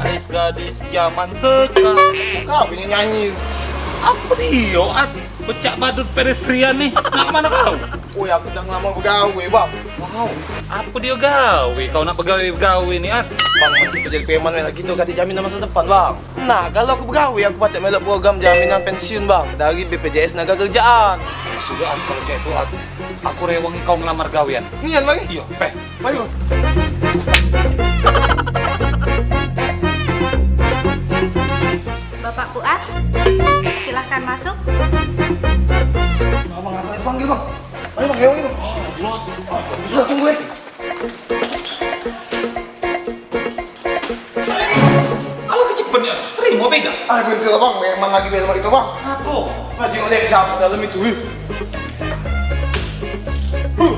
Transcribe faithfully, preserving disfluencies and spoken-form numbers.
Gadis-gadis zaman sekarang. Kau punya nyanyi. Apa dio, At? Pecak badut pedestrian ni. Nak kemana kau? Oi, aku dah ngelamar begawe, Bang. Wow, apa dio gawe? Kau nak begawe-begawe ni, At? Bang, kita jadi preman lagi tu, kata jaminan masa depan, Bang. Nah, kalau aku begawe, aku pacak melok program jaminan pensiun, Bang, dari B P J S Naga Kerjaan. Eh, sudah, At, kalau cak itu, At, aku rewangi kau ngelamar gawean. Nian, Bang? Iyo, peh. Ayo. Bapak Fuad, silahkan masuk. Abang, apa itu panggil, Bang? Ayo, Bang, ayo, ayo. Sudah tunggu, eh. Kalau kecepen ya, terima pegang. Ah, bentar, Bang, memang lagi belok itu, Bang. Apa? Lagi ngeliat siapa dalam itu, eh. Huh.